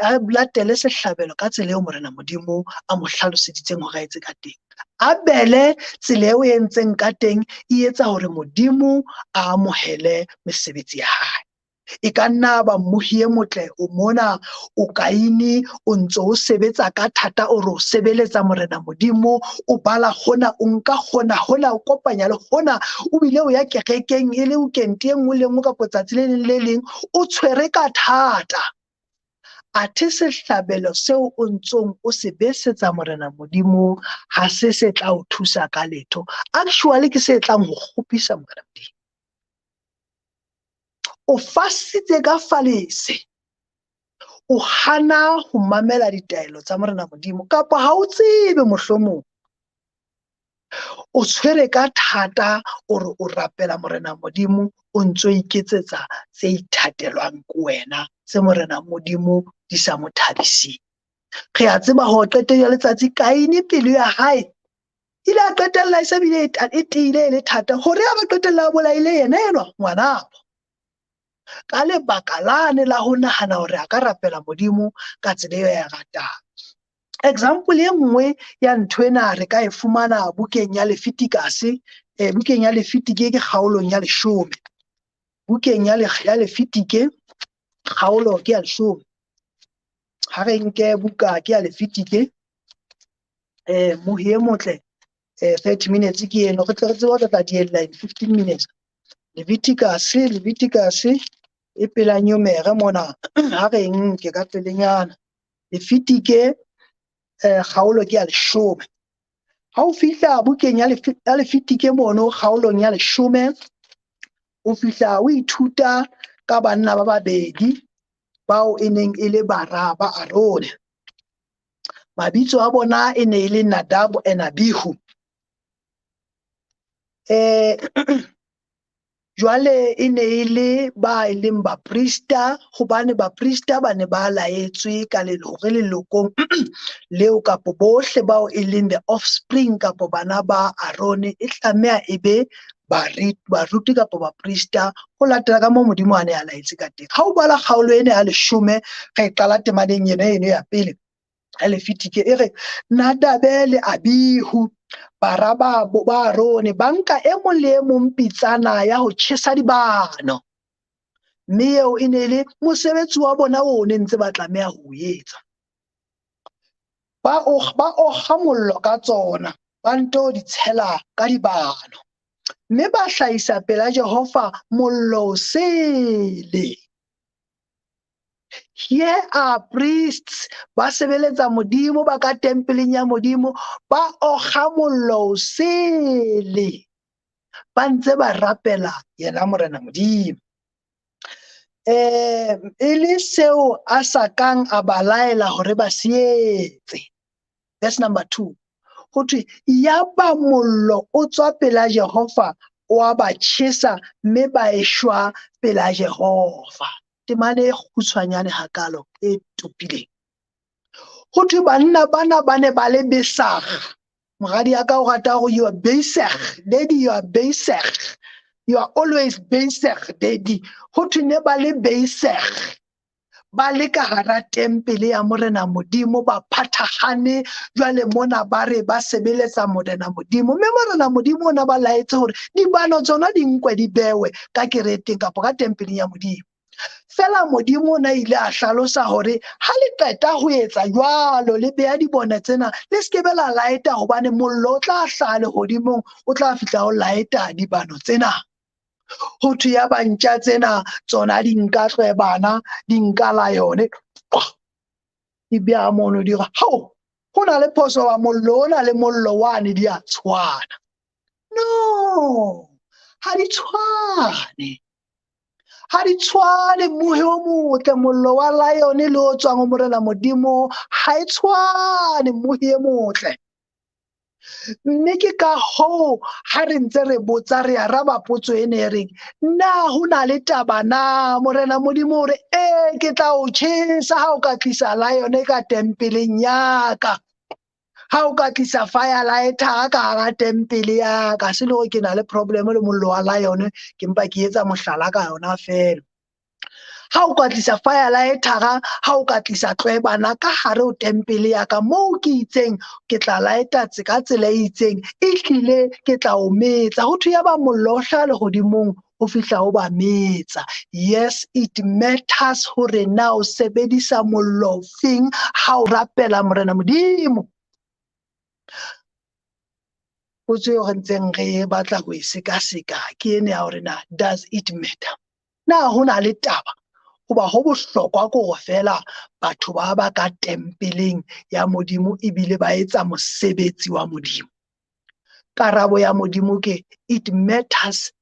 a latele sehlabelo ka tsela eo Morena Modimo a mo hlaloseditseng hore a etse ka teng. Abele tsela eo e entseng ka teng e etsa hore Modimo a amohele mesebetsi ya hae. E ka nna ba mmohi e motle o mona o Kaine o ntso o sebetsa ka thata, o re o sebeletsa Morena Modimo, o bala hona, o nka hona, hona o kopanya le hona, o bile o ya kerekeng e le weekend e nngwe le nngwe kapa tsatsi le leng le leng, o tshwere ka thata. Athe sehlabelo seo o ntsong o se besetsa Morena Modimo ha se se tla o thusa ka letho. Actually ke se tlang ho kgopisa Morena Modimo. O fasitse ka falese, o hana ho mamela ditaelo tsa Morena Modimo, kapa ha o tsebe mohlomong. O tshwere ka thata, o re o rapela Morena Modimo, o ntso iketsetsa tse ithatelwang ke wena, tse Morena Modimo di sa mo thabiseng. Re a tseba hore qetellong ya letsatsi Kaine pelo ya hae ile a qetella e se bile e tiile e le thata hore a ba qetella a bolaile yena enwa ngwanabo. Ka lebaka lane la ho nahana hore a ka rapela Modimo ka tsela eo a e ratang. Example e nngwe ya ntho ena re ka e fumana bukeng ya Leviticus, bukeng ya Lefitike ke kgaolong ya 10. Bukeng ya Lefitike kgaolo ke ya 10. Ha re nke buka ke ya Lefitike, mohi e motle, 30 minutes ke eno, re tle re tsebe ho tla diella in 15 minutes. Leviticus e pela Numere mona, ha re nke ka pelenyana. Lefitike kgaolo ke ya 10. Ha o fihla bukeng ya Lefitike mono kgaolong ya 10, o fihla o ithuta ka banna ba babedi bao e neng e le bara ba Arone. Mabitso a bona e ne e le Nadab and Abihu. Jwale e ne e le ba e leng baprista, hobane baprista ba ne ba laetswe ka hore lelokong leo kapo bohle bao e leng the offspring kapo bana ba Arone e tlameha e be baruti kapo baprista ho latela ka moo Modimo a ne a laetse ka teng. Ha o bala kgaolo ena ya 10, re qala temaneng ena eno ya pele ya Lefitike, e re Nadabe le Abihu bara ba Arone ba nka e mong le e mong pitsana ya ho tjhesa dibano, mme eo e ne le mosebetsi wa bona o ne ntse ba tlameha ho o etsa. Ba okga mollo ka tsona, ba nto di tshela ka dibano, mme ba hlahisa pela Jehova mollo o sele. Here are priests ba sebeletsa Modimo, ba ka tempeleng ya Modimo, ba okga mollo o sele, ba ntse ba rapela yena Morena Modimo. E le seo a sa kang a ba laela hore ba se etse. Verse number 2. Ho thwe yaba mollo o tswa pela Jehova o a ba tjhesa mme ba eshwa pela Jehova. Temane e kgutshwanyane hakalo e topileng. Ho thwe banna bana ba ne ba le besag. Moradi ya ka o rata hore you are besag, daddy, you are besag. You are always besag, daddy. Ho thwe ne ba le besag. Ba le ka hara tempele ya Morena Modimo, ba phathahane jwale mona ba re ba sebeletsa Morena Modimo. Mme Morena Modimo ona ba laetse hore dibano tsona di nkwe di bewe ka kereteng kapa ka tempeleng ya Modimo. Fela Modimo ona ile a hlalosa hore ha le qeta ho etsa jwalo le beha dibone tsena, le se ke be la laeta hobane mollo o tla hlaha lehodimong, o tla fihla o laeta dibano tsena. Ho thwe ya ba ntja tsena tsona di nka tlwebana, di nka la yone, di beha mono, di re hao, ho na le phoso wa mollo ona le mollo wane di a tshwana. No, ha di tshwane. Ha di tshwane, mohe o motle, mollo wa lion le o tswang ho Morena Modimo, ha e tshwane, mohe e motle. Mme ke ka hoo ha re ntse re botsa, re araba potso ena e reng, na ho na le taba na? Morena Modimo o re, ee, ke tla o tjhesa ha o ka tlisa lion ka tempeleng ya ka. Ha o ka tlisa fire lighter ka hara tempele ya ka, se le hore ke na le problem le mollo wa lion, ke mpa ke etsa mohlala ka yona feela. Ha o ka tlisa fire lighter, ha o ka tlisa tlwebana ka hare ho tempele ya ka, moo ke itseng ke tla lighta ka tsela e itseng, ehlile ke tla o metsa. Ho thwe ya ba mollo o hlaha lehodimong ho fihla ho ba metsa. Yes, it matters hore na o sebedisa mollo ofeng ha o rapela Morena Modimo. Potso eo re ntseng re batla ho e sekaseka ke ena ya hore na does it matter? Na ho na le taba? Hoba ho bohlokwa ke hore feela batho ba ba ka tempeleng ya Modimo ebile ba etsa mosebetsi wa Modimo. Karabo ya Modimo ke it matters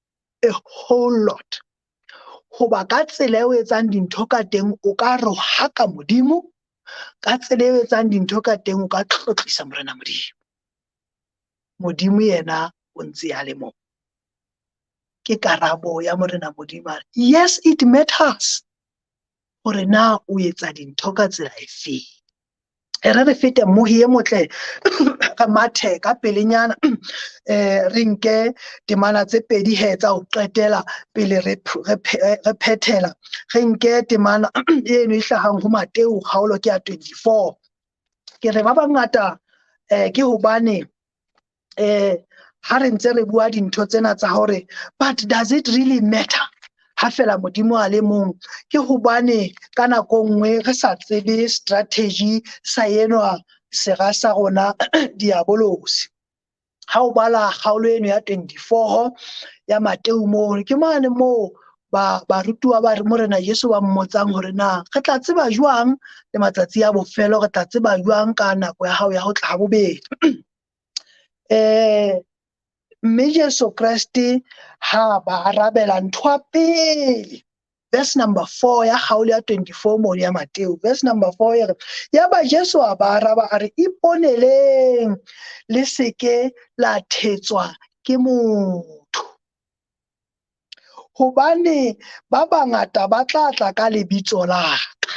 a whole lot. Hoba ka tsela eo etsang dintho ka teng o ka rohaka Modimo, ka tsela eo etsang dintho ka teng o ka tlotlisa Morena Modimo. Modimo yena o ntse a le mong. Ke karabo ya Morena Modimo. Yes, it matters hore na o etsa dintho ka tsela efe. E re re fete mohi e motle, re mathe ka pelenyana, re nke temana tse pedi he tsa ho qetela pele re phethela. Re nke temana eno e hlahang ho Mateo kgaolo ke ya 24. Ke re ba bangata ke hobane ha re ntse re bua dintho tsena tsa hore but does it really matter ha fela Modimo a le mong, ke hobane ka nako nngwe re sa tsebe strategy sa enwa sera sa rona diabolosi. Ha o bala kgaolo eno ya 24 ya Mateu moo, ke mane moo ba barutuwa ba re Morena Jesu ba mmotsang hore na re tla tseba jwang le matsatsi a bofelo, re tla tseba jwang ka nako ya hao ya ho tla ha bobedi. Mme Jesu Kreste ha ba arabela ntho ya pele, verse number 4 ya kgaolo ya 24 mono ya Mateu, verse number 4 e re, yaba Jesu a ba araba a re, iponeleng le seke la thetswa ke motho, hobane ba bangata ba tla tla ka lebitso la ka,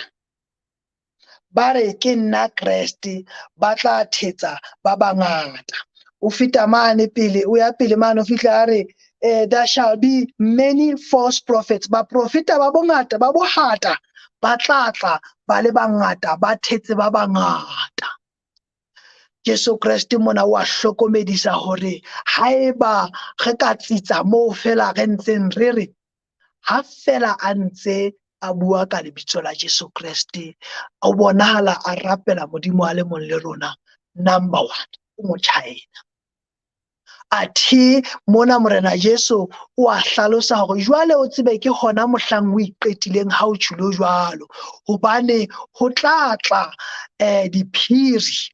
ba re ke nna Kreste, ba tla thetsa ba bangata. O feta mane pele, o ya pele mane, o fihla a re, there shall be many false prophets. Baprofeta ba bongata, ba bohata, ba tla tla ba le bangata, ba thetse ba bangata. Jesu Kreste mona wa hlokomedisa hore haeba re ka tsitsa moo fela re ntseng re re, ha fela a ntse a bua ka lebitso la Jesu Kreste, o bonahala a rapela Modimo a le mong le rona. Number 1, o Motjhaena. Athe mona Morena Jesu o a hlalosa hore jwale o tsebe ke hona mohlang o iqetileng ha o tjhilo jwalo, hobane ho tla tla diphiri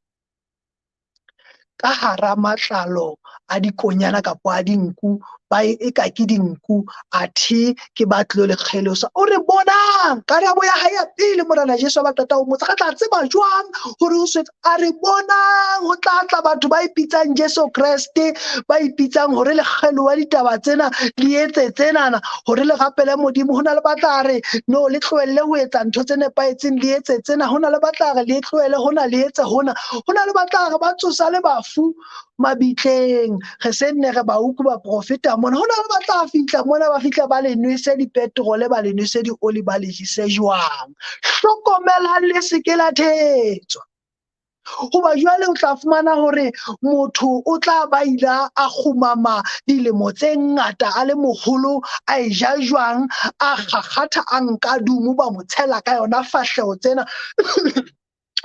ka hara matlalo a dikonyana kapa a dinku, ba e ka ke dinku, athe ke ba tlilo le kgelosa. O re bonang, karabo ya hae ya pele Morena Jesu ba qeta ho mmotsa, re tla tseba jwang hore o swetse? A re bonang, ho tla tla batho ba ipitsang Jesu Kreste, ba ipitsang hore le kgeloha ditaba tsena, le etse tsenana hore le rapele Modimo. Ho na le ba tla re no, le tlohelle ho etsa ntho tse nepahetseng, le etse tsena. Ho na le ba tla re le tlohele hona, le etse hona. Ho na le ba tla re ba tsosa le bafu mabitleng, re se nne re ba utlwe ba profeta mona. Ho na le ba tla fihla mona, ba fihla ba le nwese dipetrole, ba le nwese dioli, ba le jese jwang. Hlokomelang le se ke la thetswa, hoba jwale o tla fumana hore motho o tla ba ila a kgumama dilemo tse ngata a le moholo, a e ja jwang, a kgakgatha, a nka dumo, ba mo tshela ka yona fahleho tsena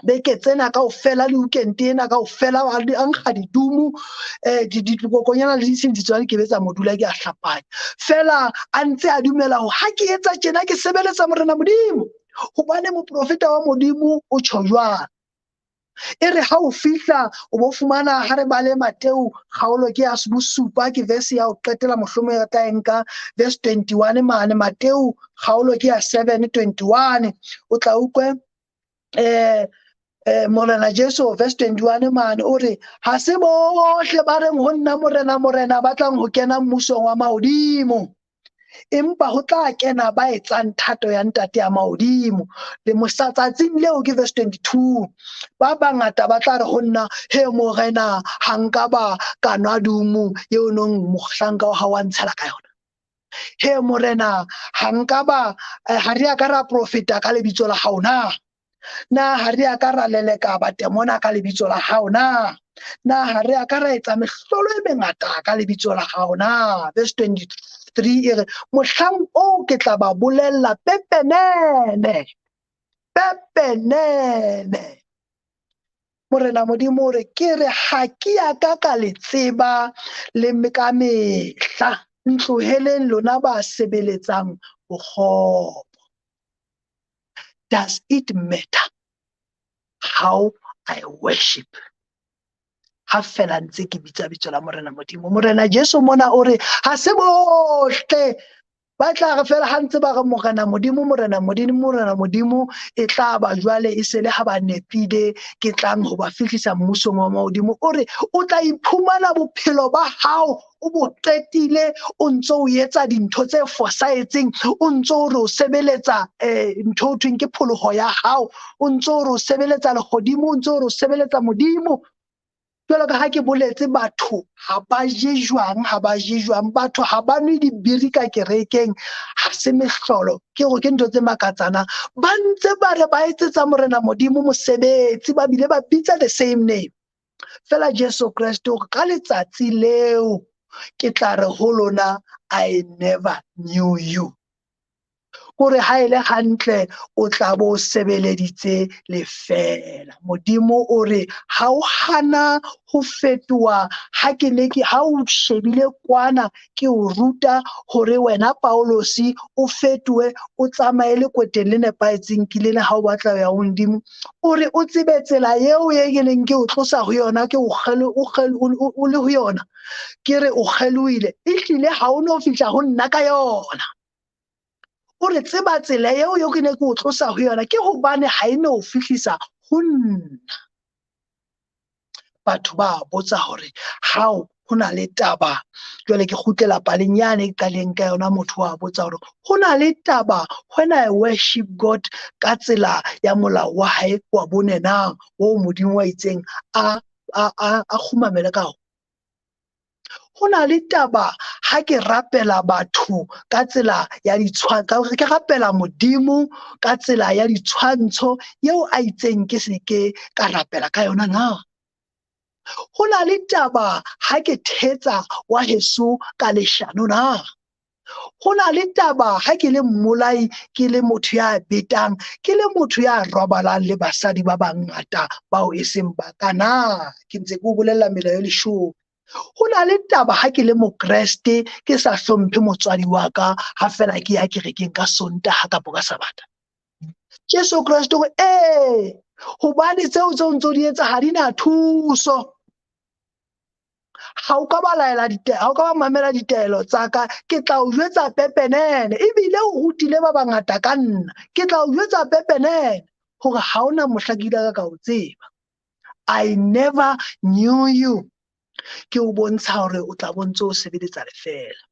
beke tsena kaofela, le weekend ena kaofela, a nkga didumo, dikokonyana le disentsi tsona di ke betsa modula, ke a hlapanya. Fela a ntse a dumela hore ha ke etsa tjena ke sebeletsa Morena Modimo, hobane moprofeta wa Modimo o tjho jwalo. E re ha o fihla o bo fumana ha re bale Mateu kgaolo ke ya bosupa, ke verse ya ho qetela, mohlomong re tla e nka verse 21 mane. Mateu kgaolo ke ya 7:21, o tla utlwe Morena Jesu verse 21 mane o re, ha se bohle ba reng ho nna Morena, Morena ba tlang ho kena mmusong wa mahodimo, empa ho tla kena ba etsang thato ya Ntate ya mahodimo. Le mosatsatsing leo ke verse 22, ba bangata ba tla re ho nna, he Morena, ha nka ba ka nwa dumo eo nong mohlanka wa hao wa ntshela ka yona. He Morena, ha nka ba, ha re a ka ra profeta ka lebitso la hao na? Na ha re a ka ra leleka batemona ka lebitso la hao na? Na ha re a ka ra etsa mehlolo e mengata ka lebitso la hao na? Verse 23 e re, mohlang oo ke tla ba bolella pepenene, pepenene. Morena Modimo o re, ke re ha ke a ka ka le tseba le ka mehla, ntloheleng lona ba sebeletsang bokgopo. Does it matter how I worship? Ha fela ntse ke bitsa bitso la Morena Modimo. Morena Jesu mona o re, ha se bohle ba tla re fela ha ntse ba re Morena Modimo, Morena Modimo, Morena Modimo, e tla ba jwale e se le ha ba nepile ke tlang ho ba fihlisa mmusong wa mahodimo. O re o tla iphumana bophelo ba hao o bo qetile o ntso o etsa dintho tse fosahetseng, o ntso o re o sebeletsa ntho o thweng ke pholoho ya hao, o ntso o re o sebeletsa lehodimo, o ntso o re o sebeletsa Modimo. Jwalo ka ha ke boletse, batho ha ba je jwang, ha ba je jwang, batho ha ba nwe dibiri ka kerekeng, ha se mehlolo, ke hore ke ntho tse makatsana. Ba ntse ba re ba etsetsa Morena Modimo mosebetsi, ba bile ba bitsa the same name. Fela Jesu Kreste o re, ka letsatsi leo ke tla re ho lona, I never knew you. Kore ha e le hantle o tla bo sebeleditse lefeela. Modimo o re ha o hana ho fetoha, ha ke ne ke ha o shebile kwana ke o ruta hore wena Paulosi o fetohe, o tsamaye lekweteng le nepahetseng ke lena ha o batla ho ya ho Modimo. O re o tsebe tsela eo e ke neng ke o tlosa ho yona, ke o o le ho yona, ke re o kgelohile, ehlile ha o no fihla ho nna ka yona. O re tseba tsela eo eo ke ne ke o tlosa ho yona ke hobane ha e no fihlisa ho nna. Batho ba botsa hore how ho na le taba, jwale ke kgutlela paleng yane e qaleng ka yona, motho wa botsa hore ho na le taba when I worship God ka tsela ya molao wa hae wa bone na, o Modimo wa itseng a kgumamele ka ho. Ho na le taba ha ke rapela batho ka tsela ya ditshwantsho, ke rapela Modimo ka tsela ya ditshwantsho eo a itseng ke se ke ka rapela ka yona na. Ho na le taba ha ke thetsa wa heso ka leshano na. Ho na le taba ha ke le mmolai, ke le motho ya betang, ke le motho ya robalang le basadi ba bangata bao e seng ba ka na. Ke ntse ke o bolella melao e leshome. Ho na le taba ha ke le Mokreste ke sa hlomphe motswadi wa ka ha fela ke ya kerekeng ka Sontaha kapa ka Sabata. Jesu Kreste o re ee, hobane tseo tseo ntso di etsa ha di na thuso. Ha o ka ba laela ha o ka ba mamela ditaelo tsa ka, ke tla o jwetsa pepenene, ebile o rutile ba bangata ka nna, ke tla o jwetsa pepenene hore ha ona mohla ke ile ka o tseba. I never knew you. Ke o bontsha hore o tla bontse o sebeletsa lefeela.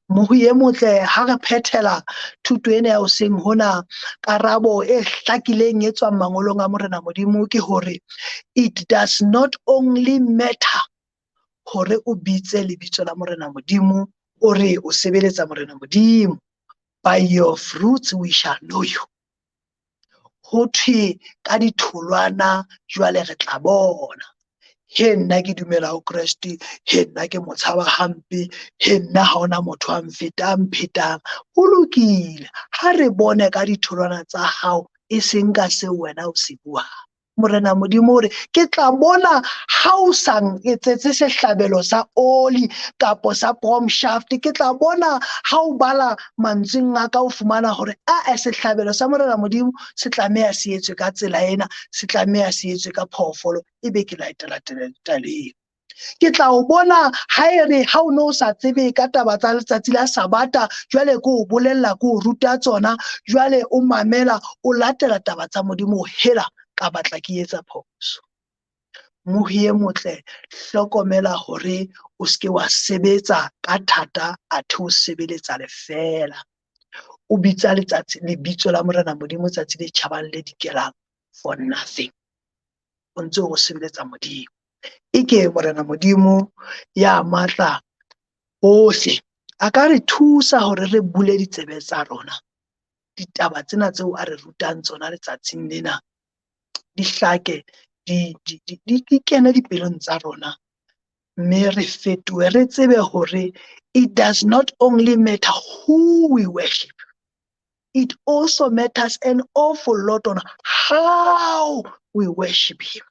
Mohu e motle, ha re phethela thuto ena ya hoseng hona, karabo e hlakileng e tswang mangolong a Morena Modimo ke hore it does not only matter hore o bitse lebitso la Morena Modimo, o re o sebeletsa Morena Modimo. By your fruits we shall know you. Ho thwe ka ditholwana jwale re tla bona. He nna ke dumela ho Kreste, he nna ke motshaba hampe, he nna ha hona motho a mfetang phetang. Ho lokile, ha re bone ka ditholwana tsa hao, e seng ka seo wena o se buang. Morena Modimo o re ke tla bona ha o sa nketsetse sehlabelo sa oli kapo sa promshaft, ke tla bona ha o bala mantsweng a ka o fumana hore a sehlabelo sa Morena Modimo se tlameha se etswe ka tsela ena, se tlameha se etswe ka phoofolo, ebe ke latela taelo eo. Ke tla o bona ha e re ha o no sa tsebe ka taba tsa letsatsi la Sabata, jwale ke o bolella, ke o ruta tsona, jwale o mamela, o latela taba tsa Modimo, hela ka batla ke etsa phoso. Mohi e motle, hlokomela hore o seke wa sebetsa ka thata athe o sebeletsa lefeela. O bitsa letsatsi lebitso la Morena Modimo tsatsi le tjhabang le dikelang for nothing. O ntse o sebeletsa Modimo. Eke Morena Modimo ya matla ohle a ka re thusa hore re bule ditsebe tsa rona. Ditaba tsena tseo a re rutang tsona letsatsing lena di hlake, di kene dipelong tsa rona, mme re fetohe, re tsebe hore it does not only matter who we worship, it also matters an awful lot on how we worship him.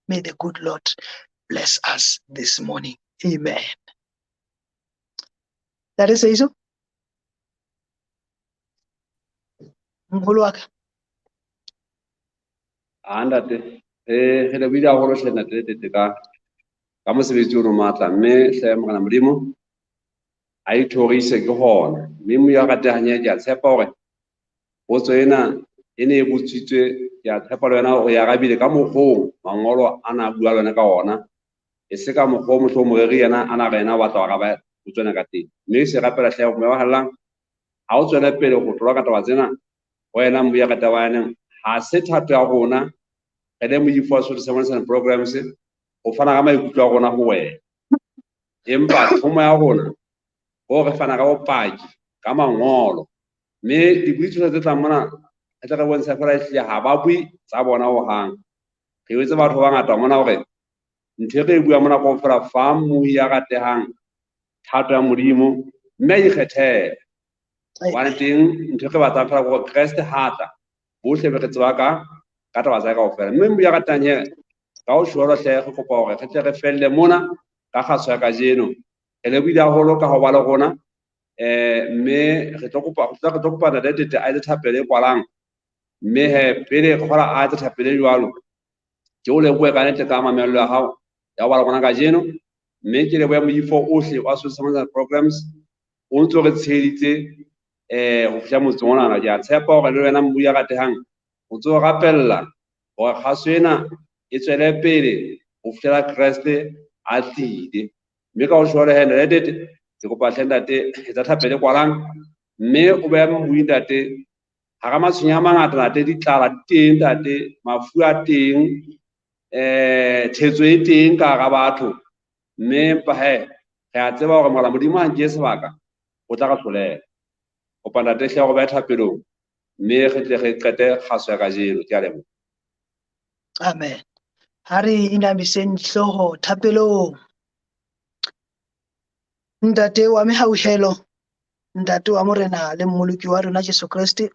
May the good Lord bless us this morning. Amen. That is so. Moholo wa ka. A ntate, re lebohile haholo hle ntate Tete ka mosebetsi ono matla, mme hle Morena Modimo a ithorise ke hona. Mme moya wa ratehang ke a tshepa hore potso ena e ne e botsitswe, ke a tshepa le wena o e arabile ka mokgwa mangolo a na bua le wena ka ona, e se ka mokgwa o mohlomong moreri yena a na re yena o batla ho araba potso ena ka teng. Mme se rapela hle moya wa hallang ha o tswele pele ho tlola ka taba tsena, wena moya ka taba yaneng ha se thato ya rona re le Moifo wa Sesotho Sermons and Programs ho fana ka maikutlo a rona ho wena, empa thomo ya rona ho re fana ka bopaki ka mangolo, mme dibui tsohle tse tlang mona re tle re bontshe fela ehlile ha ba bue tsa bona hohang. Re jwetse batho ba bangata mona hore ntho e re e buang mona kaofela fa mohi ya ratehang thato ya Modimo, mme a ikgethele. Hobane teng ntho e re batlang fela ke hore Kreste ha tla, bohle be re tseba ka taba tsa kaofela. Mme mo ya ratang he, ka ho tjho hle re kopa hore re tle re felle mona ka kgaso ya kajeno. Re lebohile haholo ka ho ba le rona. Mme re tlo kopa, re tlo kopa Ntate Tete a etse thapelo e kwalang. Mme he, pele re kgola a etse thapelo e jwalo, ke o lebohe ka nnete ka mamello ya hao ya ho ba le rona kajeno. Mme ke lebohe moifo ohle wa Social Programs o ntso re tsheheditse ho fihla motseng onana. Ke a tshepa hore le wena mmui ya ratehang o ntso rapella hore kgaso ena e tswele pele ho fihlela Kreste a tlile. Mme ka ho tjho he, Ntate Tete, ke kopa hle ntate, etsa thapelo e kwalang, mme o behe mmui ntate hara matshwenyeho a mangata ntate, ditlala di teng ntate, mafu a teng, thetso e teng ka hara batho. Mme empa he, re a tseba hore Morena Modimo ha nke sebaka, o tla re hlolela. Kopa ntate hle hore o behe thapelong, mme re tle re qete kgaso ya kajeno. Ke a leboha. Amen. Ha re inamiseng dihlooho thapelong. Ntate wa mehauhelo, Ntate wa Morena le Mmoloki wa rona Jesu Kreste.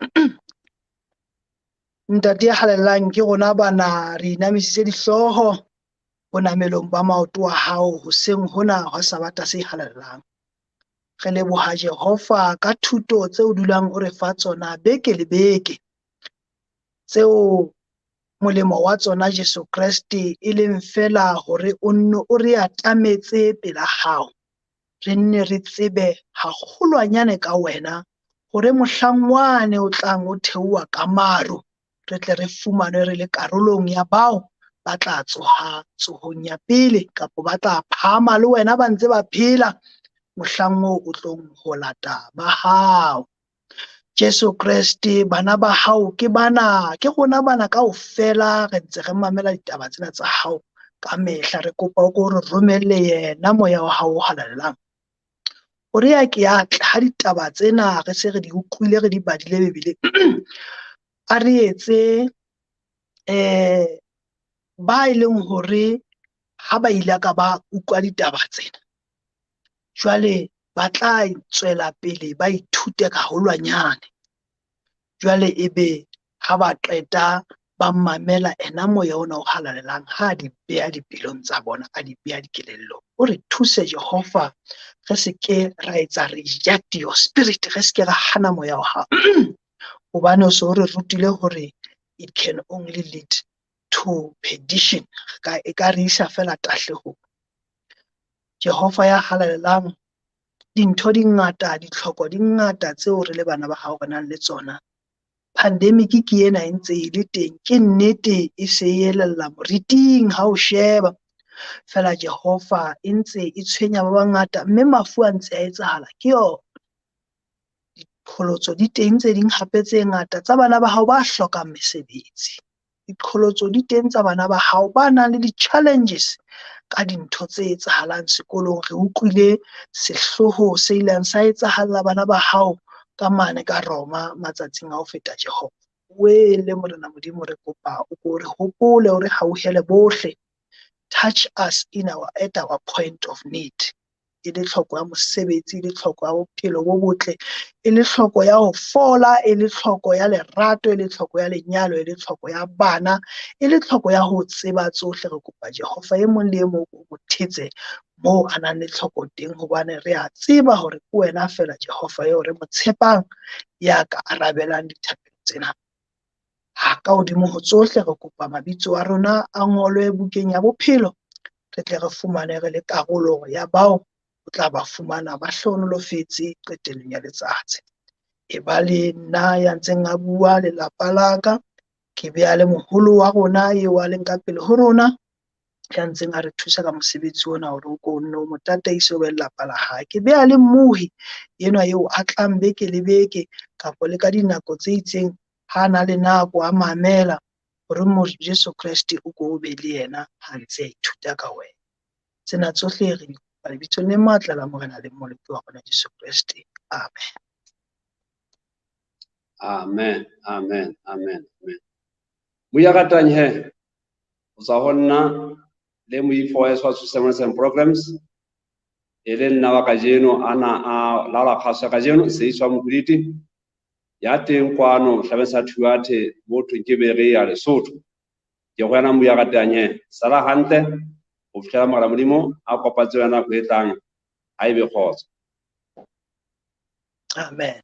Ntate ya halalelang, ke rona bana re inamisitse dihlooho bonamelong ba maoto a hao hoseng hona hwa Sabata se halalelang. Re leboha Jehova ka thuto tseo dulang o re fa tsona beke le beke, tseo molemo wa tsona Jesu Kreste e leng fela hore o nne o re atametse pela hao, re nne re tsebe haholwanyane ka wena, hore mohlang wane o tlang o theoha ka maru, re tle re fumane re le karolong ya bao ba tla tsoha tsohong ya pele, kapa ba tla phahama le wena ba ntse ba phela mohlang oo o tlong ho lata ba hao. Jesu Kreste, bana ba hao ke bana, ke rona bana kaofela re ntse re mamela ditaba tsena tsa hao ka mehla. Re kopa o ko re romelle yena moya wa hao o halalelang, hore ya ke ya tla ha ditaba tsena re se re di utlwile, re di badile Bibeleng, a re etse ba e leng hore ha ba ile ka ba utlwa ditaba tsena, jwale ba tla tswela pele ba ithute ka haholwanyane. Jwale ebe ha ba qeta ba mamela ena moya ona o halalelang, ha di beha dipelong tsa bona, a di beha dikelellong. O re thuse Jehova, re se ke ra etsa reject your spirit, re se ke ra hana moya wa hao, hobane o so o re rutile hore it can only lead to perdition, e ka re isa fela tahlehong. Jehova ya halalelang, dintho di ngata, ditlhoko di ngata tseo re le bana ba hao re nang le tsona. Pandemic ke ena e ntse e le teng, ke nnete e se e elella moriting ha o sheba. Fela Jehova e ntse e tshwenya ba bangata, mme mafu a ntse a etsahala ke yona. Diqholotso di teng tse ding hape tse ngata tsa bana ba hao ba hlokang mesebetsi. Diqholotso di teng tsa bana ba hao ba nang le di-challenges ka dintho tse etsahalang sekolong. Re utlwile sehloho se ileng sa etsahalla bana ba hao ka mane ka Roma matsatsing a ho feta. Jehova, wele Morena Modimo, re kopa o ko re hopole, o re hauhele bohle. Touch us in our, at our point of need. E le tlhoko ya mosebetsi, e le tlhoko ya bophelo bo botle, e le tlhoko ya ho fola, e le tlhoko ya lerato, e le tlhoko ya lenyalo, e le tlhoko ya bana, e le tlhoko ya ho tseba tsohle. Re kopa Jehova e mong le e mong o mo thetse moo a nang le tlhoko teng, hobane re a tseba hore ke wena fela Jehova eo re mo tshepang ya ka arabelang dithapelo tsena. Ha ka hodimo ho tsohle, re kopa mabitso a rona a ngolwe bukeng ya bophelo, re tle re fumane re le karolo ya bao o tla ba fumana ba hlohonolofetse qetellong ya letsatsi. E ba le nna ya ntseng a bua lelapa la ka, ke beha le moholo wa rona eo a leng ka pele ho rona, ya ntseng a re thusa ka mosebetsi ona hore o ko nne o mo tataise o be lelapa la hae. Ke beha le mmohi enwa eo a tlang beke le beke kapa le ka dinako tse itseng ha na le nako a mamela, hore mo Jesu Kreste o ko o be le yena ha ntse a ithuta ka wena. Tsena tsohle re di kopa lebitsong le matla la Morena le Mmoloki wa rona Jesu Kreste. Amen. Amen, amen, amen, amen. Moya ratang he, o tswa ho nna le moifo wa S1 Programs. E le nna wa kajeno ana a laola kgaso ya kajeno, Seiswa Mokuliti ya teng kwano hlabeng sa Thuathe mo thweng ke Berea Lesotho. Ke go wena Mmuya ratehang he. Sala hantle ho fihlela Morena Modimo a kopantse wena nako e tlang. Ha ebe kgotso. Amen.